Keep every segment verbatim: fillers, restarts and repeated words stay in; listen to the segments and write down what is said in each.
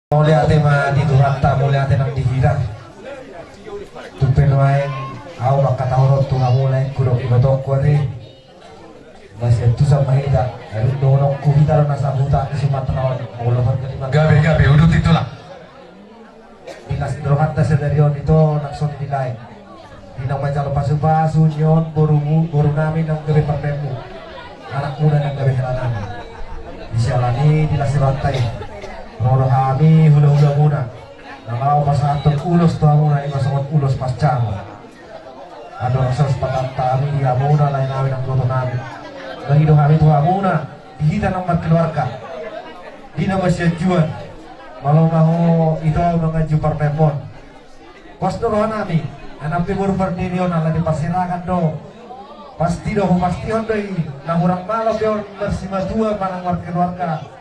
Mauliate ma di Tuhanta, mauliate nang di hita. Tung pe nuaeng ahu mangkatahon tu hamu laengku dohot ibotongku ate. Masiantusan ma hita, ai dohononku hita do na sahuta di Sumatera on, molo marga lima. Gabe, gabe, uduti tulang. Di las ni rohanta sadari on ito nang songon i di lae. Di na manjalo pasupasu ni on boru, boru nami nang gabe parmaenmu. Anakmuna nang gabe helanami. Di siala ni di las ni rohanta i, ro do hami hulahulamuna na laho pasahathon ulos tu hamuna, ima songon ulos pansarian. Andorang so patanta hami di hamuna lae nami nang boto nami, bagi do hami tu hamuna di hita nang markeluarga. Di na masianjuan, malo ma ho ito manganju parmaenmon. Pos do roha nami, anam pe boru pardini on ala ni parserahan do. Pasti do hupastihon do i, na hurang malo pe on marsimatua manang markeluarga.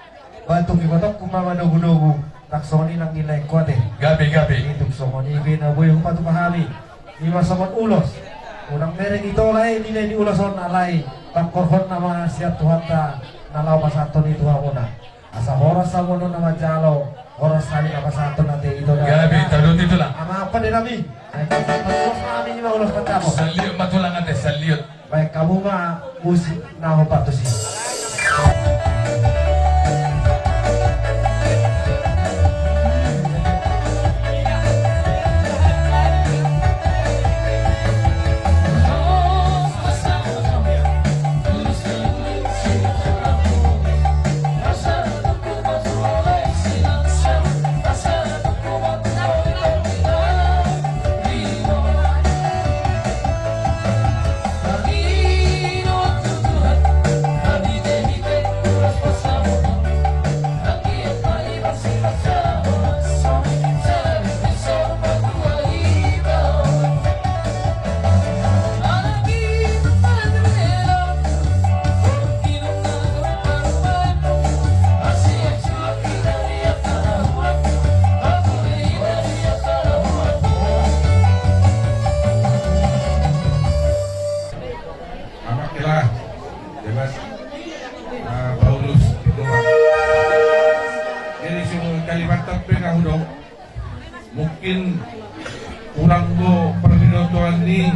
Ba tung ibotongku ma manogunogu, nang songon i nang di laengku ate. Gabe, gabe. Tung songon i pe na boi hupatupa hami. Ima songon ulos. Unang mereng ito lae nilai ni ulos on alai pangkorhonna ma sian Tuhanta na laho pasahathon i tu hamuna. Asa horas hamu na manjalo, horas hami na pasahathon ate ito da. Gabe, tadoti tulang. Amang pande nami. Ai ulos nami ima ulos pansarian. Saliut ma tulang ate, saliut. Baen hamu ma musik na hombar tusi. Amak kela, jelas, ah, Paulus itu, Pak. Jadi, semua Kalimantan pe na hudok. Mungkin kurang do parbinotoan ni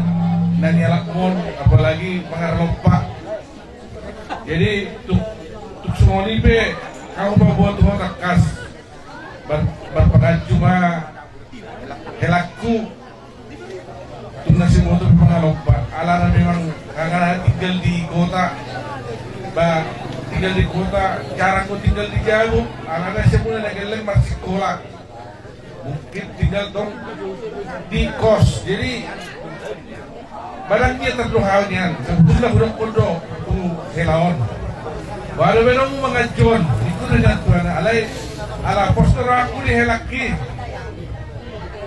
na nialap on, apalagi mangarlompa. Jadi tuk, tuk songon i pe, kamu paboa tu tangkas bar, barpanganju ma helangku. Tung na siboto pe mangarlompa, alana memang karena tinggal di kota. Ba, tinggal di kota, jarang ku tinggal di jabu, alana siap mulai na gelleng marsikola. Mungkin tinggal tong di kos. Jadi, barang dia terdoa nian, sebetulnya hudok kondo tu hela on. Baru benar mu mangajon, itu dengan Tuhan alai, ala pos terang aku di helaki.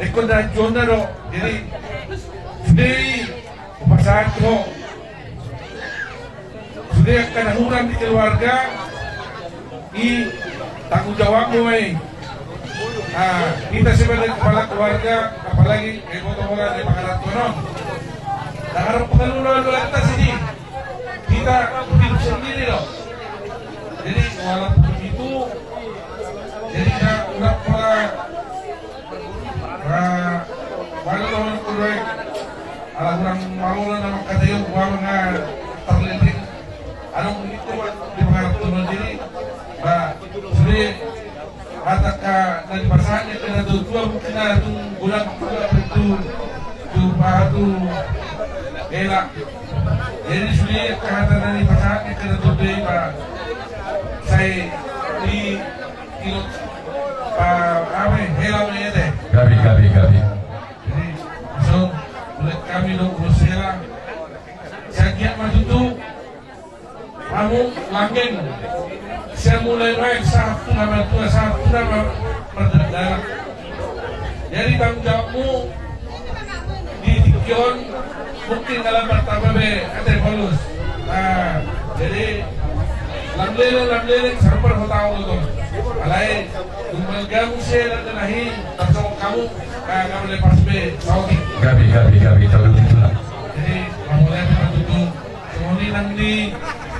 Ekon dan Jona do. Jadi, sude i, upasahat ho. Sude angka na hurang di keluarga i, tanggung jawabmu ma i. Ah, kita sebagai kepala keluarga, apalagi, eh, boto bola di pangarantoan on. Nah, harus pengelolaan luar kita sini. Kita hidup sendiri loh. Jadi, walaupun begitu, jadi kita udah pola, ah, mana teman kedua, ala hurang marola nama kata yang gua menga terlinting. Anu begitu, Pak, di pengarantoan on. Jadi, Pak, sudah, hatangka na nipasahat ni angka na tuatua, mungkin na tung godang tu, tu, tu, pa, tu, hela. Jadi sude angka hata na nipasahat ni angka na tuatua i, Pak, sai di, di, pa, apa, hela ma i ate. Gabe, gabe, gabe. Jadi, so, buat kami do, bos hela. Sai anggiat ma tutu. Hamu langgeng, sian mulai nuaeng sahat tu na martua, sahat tu na mar-, mardalan. Jadi tanggung jawabmu di tingki on mungkin na lambat tamba be, ate Paulus. Nah, jadi lam leleng, lam leleng, sarupa hotau do tong. Alai, tung balga muse na nahi, tarsongon hamu, ah, na melepas be, saotik. Gabe, gabe, gabe, tahu itulah. Jadi, hamu leleng ma tutu. Songon i nang di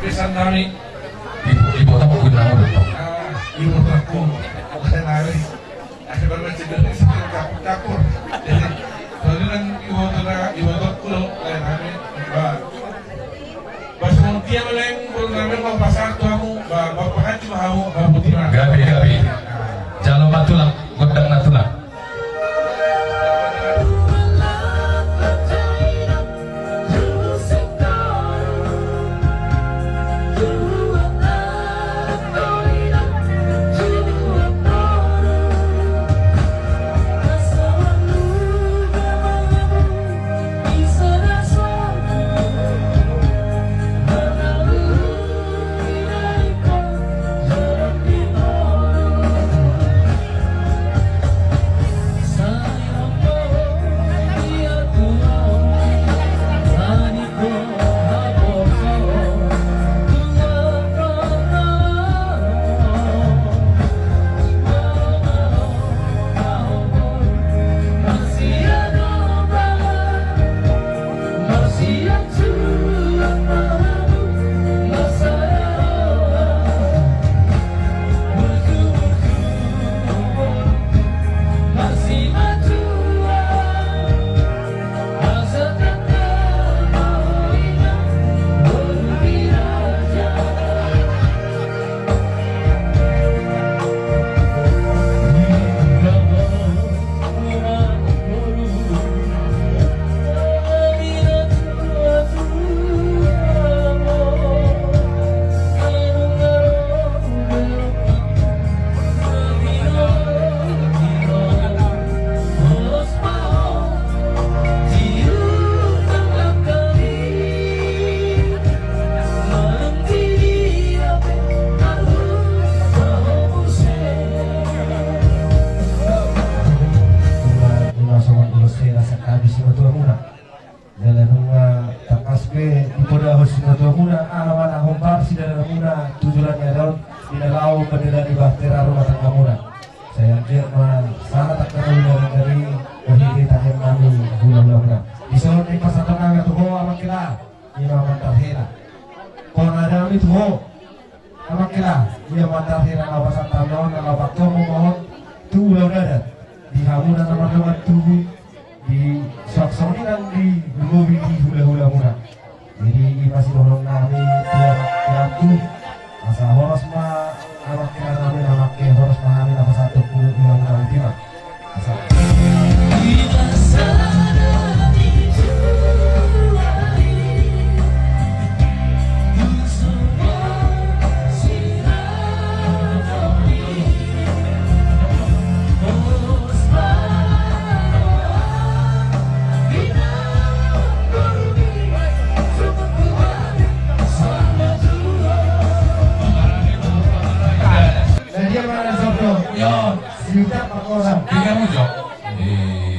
pesan nami. Ibu, ibu tak mungkin nama betul. Ah, ibu tak mungkin. Oke, nari. Campur-campur. Jadi, soalnya kan iboto na, iboto kulo, lain hami, ba. Ba, songon dia ma lain, kulo nami mau pasar tu hamu, ba, ba, pakan cuma hamu, ba, putih ma. Gabe, gabe. Jalo ma tulang, gondang na tulang. Ima songon ulos hela sian hami simatuamuna. Jala nunga tangkas pe dipodahon simatuamuna, ala ma na hombar sidalanamuna tu joloan ni ari on, di na laho mandalani bahtera rumah tanggamuna. Sai anggiat ma sahat angka na ulaon nami, marhite tahe nami hulahulamuna. Dison dipasahat hami tu ho amang hela, ima mandar hela. Pona dami tu ho. Amang hela, ia mandar hela na pasahat hami on, na laho patompa ma on tu ulaon adat. Di hamuna na mardongan tubu, di suang songon i nang di lumobi di hulahulamuna. Jadi ima sidohonon nami tu amang hela tu, asa horas ma amang hela nami, na mangke horas ma hami na pasahathon tu ulaon nami, botima. Nah, dia mana, Sabto? Yo. Siutak pakola. Tiga muncul. Eh.